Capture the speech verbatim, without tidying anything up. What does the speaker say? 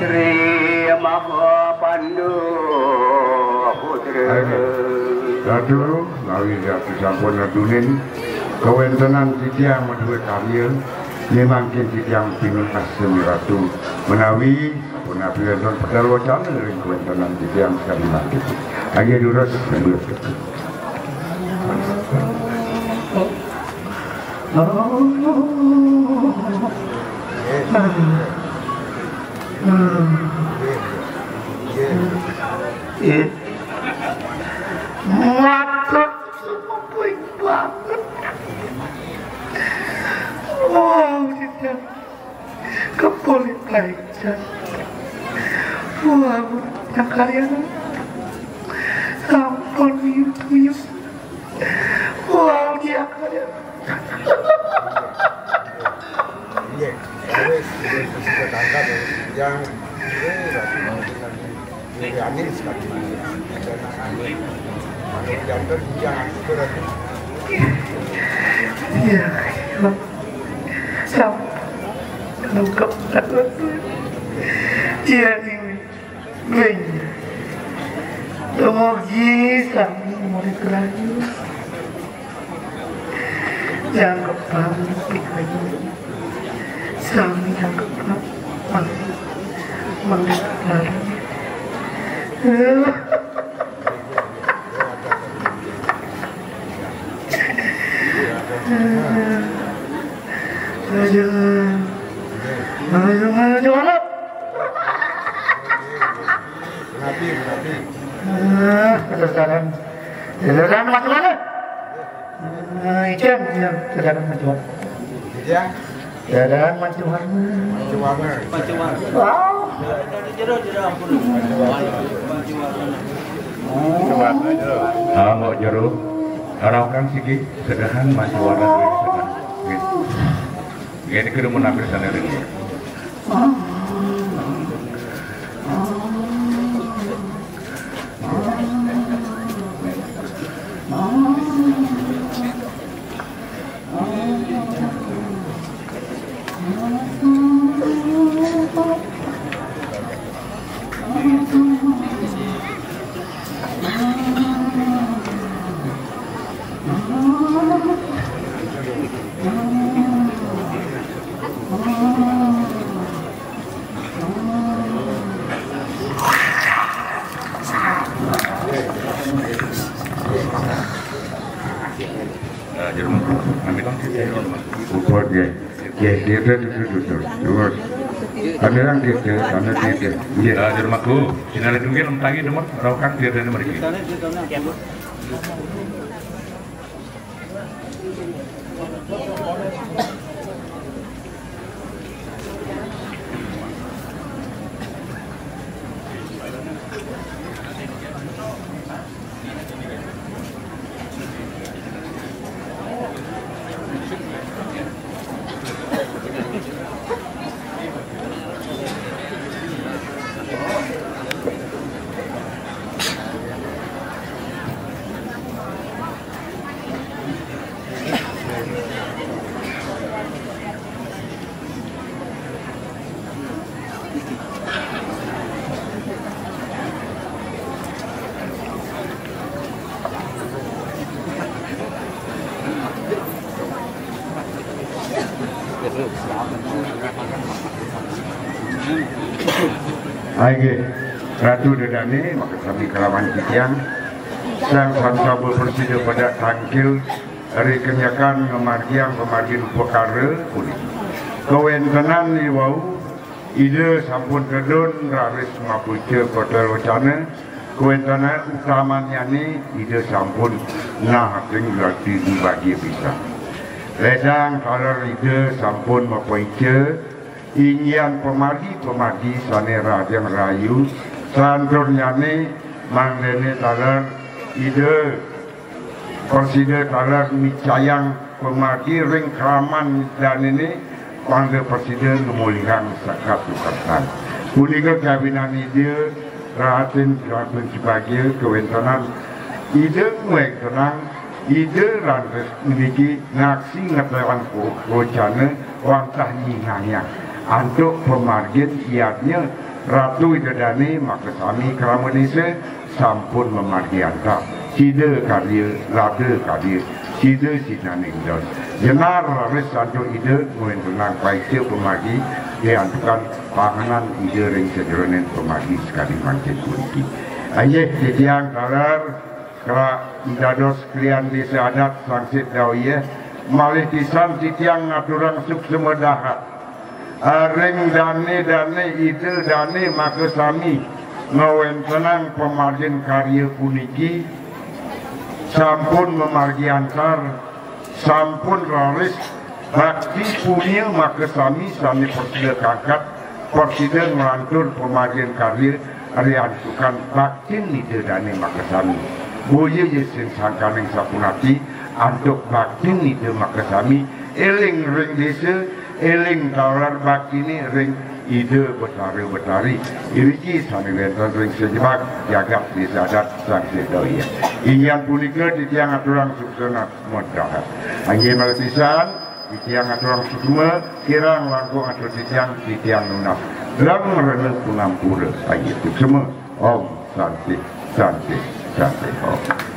Sri Maha Pandu Putra. Ratu, menawi Ratu sampun nedunin kawéntenan titiang madue karya, mangkin titiang pinunas sami Ratu menawi sampun atur wénten pedal wacana ring kawéntenan titiang sakadi mangkin. Inggih durus, durus. Matur suwun banget. Wah, kita kepulih pelajaran. Wah, nakaryana sampun uyut-uyut. Wah, dia kaya. Iya, wis, wis, wis, ketangkap, ya. Yang, ini, angin sekali. Iya, siap. Lengkap. Iya, ini. Wéng. Dumugi sami murid rahayu. Jangkepang pikayu. Sami jangkepang. Mangga, mangga. Aduh. Aduh, aduh, aduh. Menapi, menapi. Ah, kesesaran. Kesesaran macam mana? Ah, ikan, ya, kesesaran macam mana? Iya. Kesesaran macam mana? Macam mana? Wow. Ah, mau jeruk. Araukan sigi, sedahan macam mana? Nggih. Nggih, niki rumun nampil sané niki. Nah, jeruk. Ambil dong, jeruk. Uput, ya. Ya, dia, dia, dia, dia, dia, dia. Terus. Ada orang dia, dia, ada dia, dia. Iya. Nah, jeruk aku. Sini ada juga, lem tangi, demar. Raukak, dia, dia, dia, dia. Inggih, Ratu Ida Dane, makasami kalawan titiang. Sang sami prasida pada tangkil ri kenyekan ngamargiang pamargin upakara puniki. Kawentenan iwau, Ida sampun tedun raris mapuja kota locana, kawentenan utamannyane Ida sampun nahating grati bagia pisan. Ledang taler Ida sampun mapaica, inggihan pamargi-pamargi sane rahajeng rahayu, salanturnyane mangdene taler Ida prasida taler micayang pamargi ring kraman danene, mangda prasida ngamolihang sakat sukertan. Punika kawinan Ida rahatin sampun subagia kawentenan Ida ngwentenang Ida raris niki ngaksi ngetewang ko-, kocana wantah nyinahang antuk pamargin yadnya Ratu Ida Dane makasami krama desa sampun mamargi antar. Sida karya, lada karya, sida sinane ngedon. Jenar raris antuk Ida ngwentenang paica pamargi, diantukan panganan Ida ring sajeroning pamargi sakadi mangkin puniki. Inggih, titiang taler kra dados klian Desa Adat Sangsit Dawiyah, malih pisan titiang ngaturang suksma dahat. Ring dane-dane Ida Dane makasami ngwentenang pamargin karya puniki, sampun mamargi antar, sampun raris bakti punya makasami sane prasida kangkat, prasida nglantur pamargin karya riantukan baktin Ida Dane makasami. Boya ya sing sangkaning sapunati antuk baktin Ida makasami, eling ring desa, eling taler baktine ring Ida Betara Betari. Iriki sane wenten ring sajebag jagat Desa Adat Sangsit Dawiyah. Inggihan punika titiang aturang suksma dahat. Inggih malih pisan, titiang aturang suksma, kirang langkung atur titiang, titiang nunas. Lam rena pangampura. Inggih, suksma. Om Santi, Santi, Santi Om.